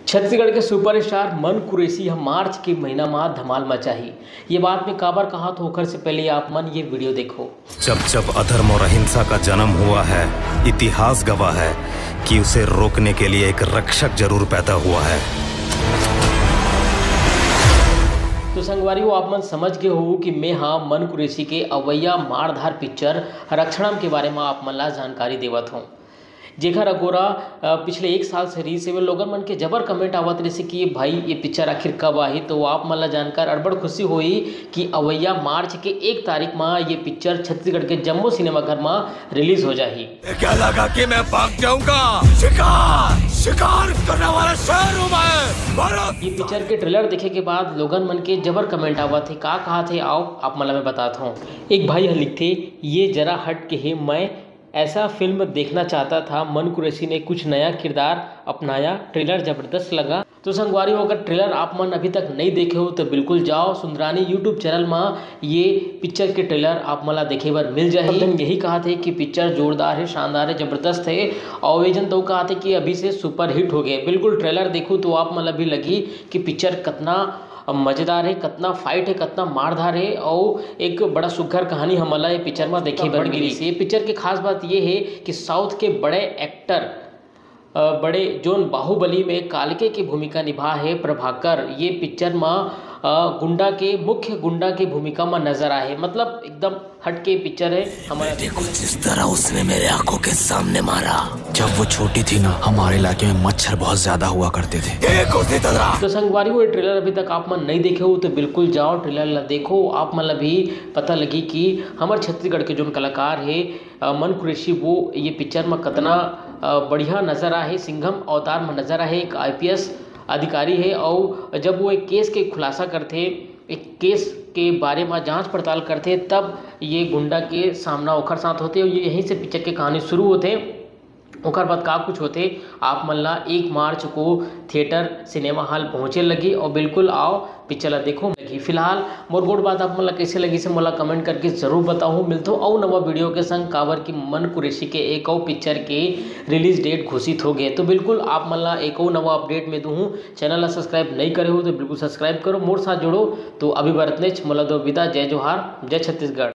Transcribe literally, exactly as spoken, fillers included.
छत्तीसगढ़ के सुपरस्टार मन कुरैशी ह मार्च के महीना म धमाल मचाही। ये बात मैं काबर कहा तो ओखर से पहले आप मन ये वीडियो देखो। जब जब अधर्म और अहिंसा का जन्म हुआ है, इतिहास गवाह है कि उसे रोकने के लिए एक रक्षक जरूर पैदा हुआ है। तो संगवारी हो, आप मन समझ गए हो कि मैं हा मन कुरैशी के अवैया मारधार पिक्चर रक्षणम के बारे में आप मन ला जानकारी देवत हूँ, जेखर अगोरा पिछले एक साल से रहिस हे। लोगन मन के जबर कमेंट आवत रहिस कि ये भाई, ये पिक्चर आखिर कब आही। तो आप मन ला जानकर अड़बड़ खुशी होही कि अवैया मार्च के एक तारीख म ये पिक्चर छत्तीसगढ़ के जम्मो सिनेमाघर म रिलीज हो जाही। क्या लगा कि मैं भाग जाऊंगा? शिकार, शिकार करने वाला शेर हूं मैं। मारो। ये पिक्चर के ट्रेलर देखे के बाद लोगन मन के जबर कमेंट आवत हे। का कहा थे, आओ आप मन ला मैं बतात हूँ। एक भाई ह लिखथे, ये जरा हट के हे, मैं ऐसा फिल्म देखना चाहता था। मन कुरैशी ने कुछ नया किरदार अपनाया, ट्रेलर जबरदस्त लगा। तो संगवारी हो, अगर ट्रेलर आप मन अभी तक नहीं देखे हो तो बिल्कुल जाओ सुंदरानी YouTube चैनल में, ये पिक्चर के ट्रेलर आप मन ला देखे बर मिल जाही। हम यही कहा थे कि पिक्चर जोरदार है, शानदार है, जबरदस्त है। और ये जन तो कहा थे कि अभी से सुपरहिट हो गए। बिल्कुल ट्रेलर देखो तो आप मन ला भी लगी कि पिक्चर कितना मजेदार है, कितना फाइट है, कितना मारधार है और एक बड़ा सुग्घर कहानी हमला ये पिक्चर में देखे बर मिली। ये पिक्चर की खास बात ये है कि साउथ के बड़े एक्टर, अ, बड़े जोन बाहुबली में कालके की भूमिका निभा है प्रभाकर, ये पिक्चर में, अ, गुंडा के, मुख्य गुंडा के भूमिका में नजर आए। मतलब एकदम हटके पिक्चर है हमारा। देखो जिस तरह उसने मेरे आंखों के सामने मारा। जब वो छोटी थी ना, हमारे इलाके में मच्छर बहुत ज्यादा हुआ करते थे। एक कुर्सी तगड़ा। तो संगवारी हो, ये ट्रेलर अभी तक आप मन नहीं देखे हो तो बिल्कुल जाओ, ट्रेलर ला देखो, आप मन ला भी पता लगी कि हमर छत्तीसगढ़ के जोन कलाकार है, अ, मन कुरैशी, वो ये पिक्चर में कितना, अ, बढ़िया नजर आहे। सिंघम अवतार में नजर आहे एक आईपीएस अधिकारी है और जब वो एक केस के खुलासा करथे, एक केस के बारे में जांच पड़ताल करथे, तब ये गुंडा के सामना ओखर साथ होथे और यहीं से पिक्चर के कहानी शुरू होथे। ओकर बाद का कुछ होथे, आप मन ला एक मार्च को थिएटर सिनेमा हॉल पहुँचे लगी और बिल्कुल आओ पिक्चर ला देखो लगी। फिलहाल मोर गोठ बात आप मन ला कैसे लगी से मोला कमेंट करके जरूर बताओ। मिलथो अउ नवा वीडियो के संग, काबर कि मन कुरैशी के एक अउ पिक्चर के रिलीज डेट घोषित हो गए। तो बिल्कुल आप मन ला एक अउ नवा अपडेट में दूहूँ। चैनल ला सब्सक्राइब नहीं करे हो तो बिल्कुल सब्सक्राइब करो, मोर साथ जुड़ो। तो अभी बर अतनेच, मोला दो विदा। जय जोहार, जय छत्तीसगढ़।